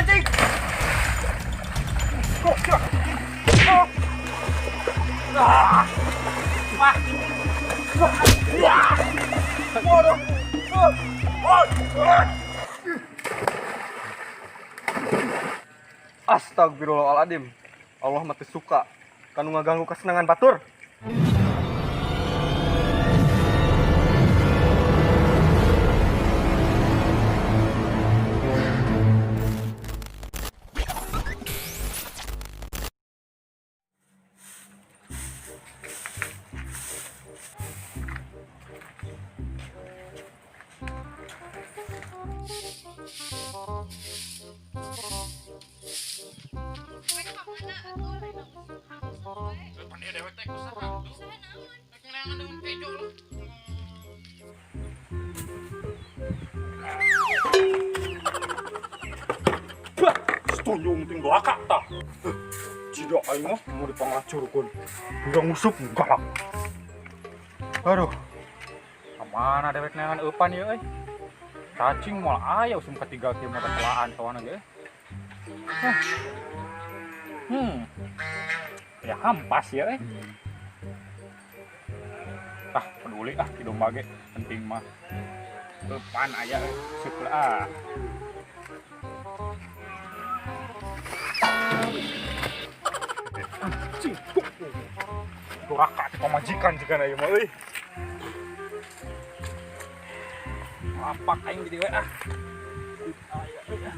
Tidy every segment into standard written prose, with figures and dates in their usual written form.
Anjing. Kok ya? Oh. Ah. Wah. Wah. Waduh. Oh. Oh. Astagfirullahaladzim. Allah mah teu suka kanu ngaganggu kesenangan batur. Rek ka mana atuh? Lain hangus we. Pan ieu dewek teh usaha tuh. Usaha naon? Rek neangan daun kejo lah. Bah, setuju ting doaka tah. Tidak aing mah mau dipangacurkeun. Urang nguseup galak. Aduh. Kamana dewek neangan eupan ieu euy? Cacing moal aya usum katiga kieu mah telaan soalna ge. Hah. Ya hampas ya euy. Ah, peduli ah di domba ge, penting mah eupan aya euy, seup ah. Anjing, duraka ti pamajikan jigana ieu mah euy. Lapak aing di dieu we ah. Aya euy ah.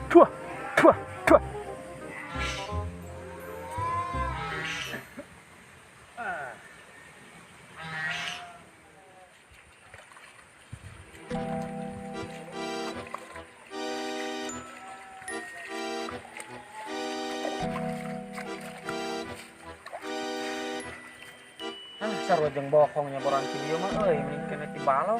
Tuah, tuah, tuah. Ah, sarua jeung bokong nyaboran ti dieu mah euy, mending kene ti balong.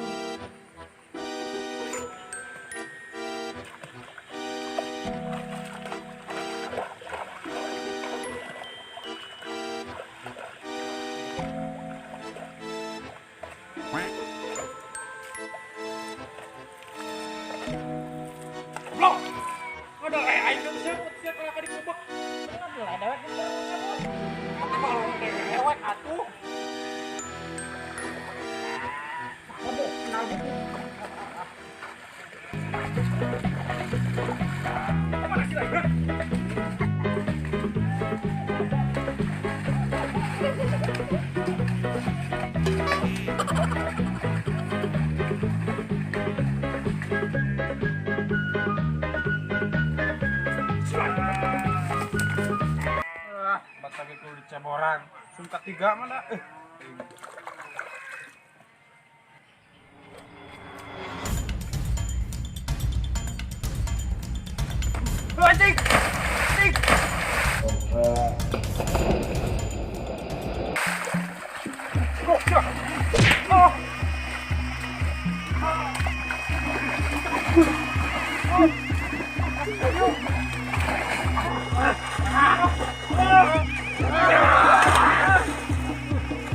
Blok. Ada kayak aing kan siapa siapa ka dikubek. Lah dewek geus Kalau dewek atuh. Kemana sih lagi? Ah, batang itu diceboran. Sungkat tiga mana? Eh. Anjing! Anjing! Kok ya? Oh.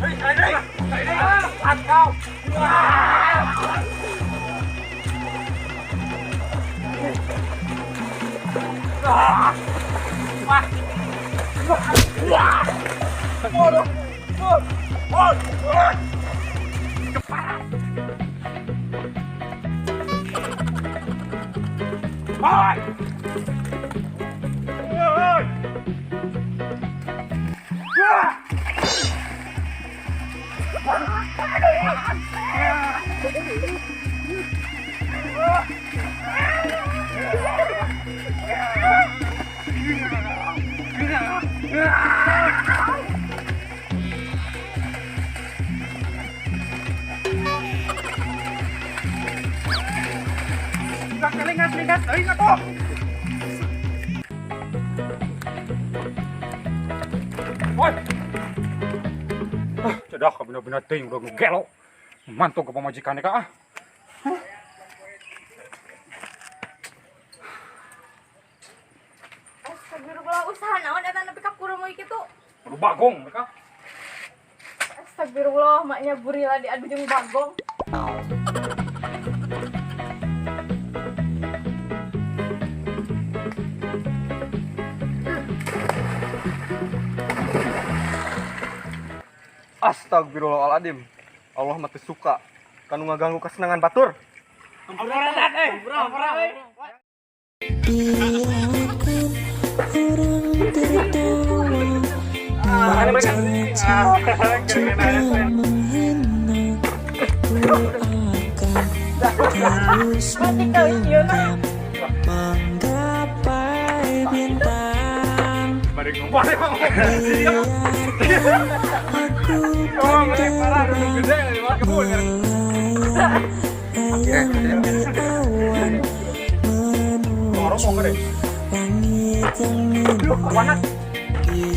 Hei, hei, hei! Ah, kau! Waduh. Oh. Oh. Hai. Hei. Wah. Lingas, lingas, euy atuh. Woi. Ah, cedah bener-bener teuing udah gelo. Mantu ke pamajikan ka ah. Astagfirullah, usaha naon eta nepi ka kurumoy kitu? Aduh, bagong mereka. Astagfirullah, maknya gorila diadu jeung bagong. Astagfirullahaladzim. Allah mah teu suka kanu ngaganggu kesenangan batur. Biarkan orang tertawa, mencaci, juga menghina. Ku akan terus menggenggam, menggapai bintang. Biarkan aku terbang, melayang di awan, menuju langit yang indah. Di